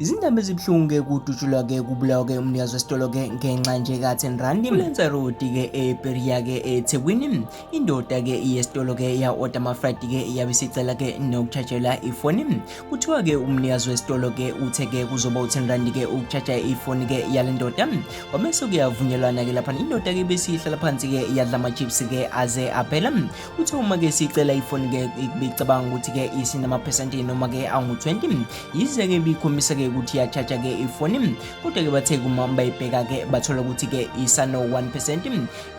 Izindaba ezibuhlungu-ke kudutshulwa-ke kubulawa-ke umnikazi wesitolo-ke ngenxa nje ka-10 rand. Kulenza Road-ke eBerea-ke eThekwini. Indoda-ke iye esitolo-ke ya-oda ama-fried-ke yabe isicela-ke nokutshajelwa ifoni. Kuthiwa-ke umnikazi wesitolo-ke uthe-ke kuzoba u-10 rand-ke ukutshaja ifoni-ke yale ndoda. Kwamese kuyavunyelwana-ke lapha indoda-ke ibisihlala phansi-ke yadla ama-chips-ke aze aphela. Kuthiwa uma-ke sicela ifoni-ke ibicabanga ukuthi-ke isinamaphesenti noma-ke angu-20 yize-ke ibikhombisa-ke ukuthi iyatshaja-ke ifoni kodwa-ke bathe kuma bayibheka-ke bathola ukuthi-ke isano-1%.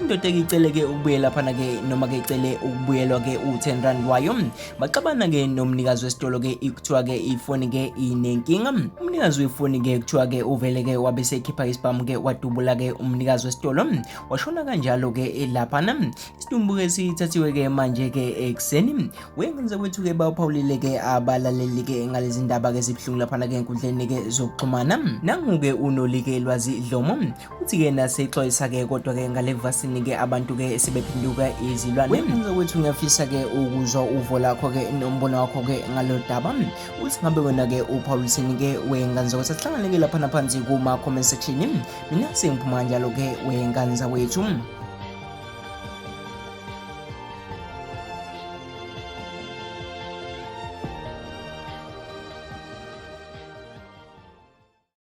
Indoda-ke icele-ke ukubuyela laphana-ke noma-ke icele ukubuyelwa-ke u-10 rand wayo. Baxabana-ke nomnikazi wesitolo-ke kuthiwa-ke ifoni-ke inenkinga. Umnikazi wefoni-ke kuthiwa-ke uvele-ke wabe sekhipha isibhamu-ke wadubula-ke umnikazi wesitolo washona kanjalo-ke laphana. Isidumbu-ke sithathiwe-ke manje-ke ekuseni. Wengenza kwethu-ke bawuphawulile-ke abalaleli-ke ngalezi ndaba-ke zibuhlungu laphana-ke enkundleni-ke zokuxhumana. Nangu-ke uNoli-ke Lwazi Dlomo uthi-ke nasexwayisa-ke kodwa-ke ngale vasini-ke abantu-ke sebephenduka izilwane. Wengenza kwethu ngiyafisa-ke ukuzwa uvo lakho-ke nombono wakho-ke ngalo daba. Uthi ngabe wena-ke uphawuliseni-ke wenganza kwethu asihlangane-ke laphana phansi kuma-comment section. Mina sengiphuma kanjalo-ke wenganza wethu.